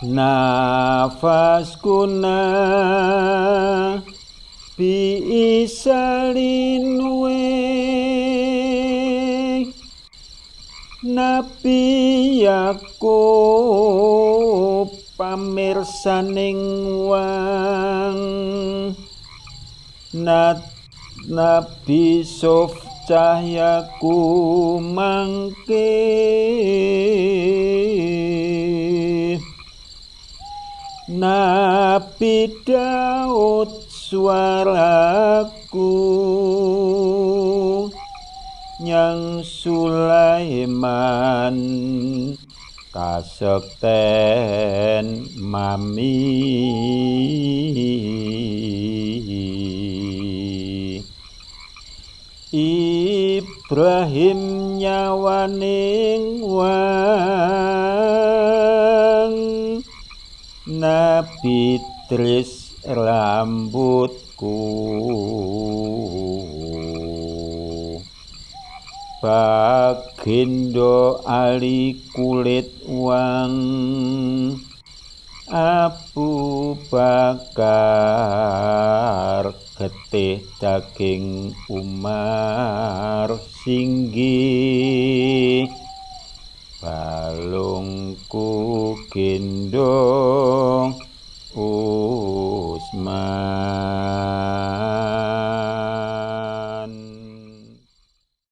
Nafasku Nabi Isa linuwe, Nabi Yakub pamirsaning wang, Nabi Suf cahyaku mangke, Nabi Daud suaraku, nyang Sulaiman kasekten mami. Ibrahim nyawaning wang, Nabi Idris rambutku, Bagindo Ali kulit wang, Abu Bakar getih daging Umar singgi, balungku gendo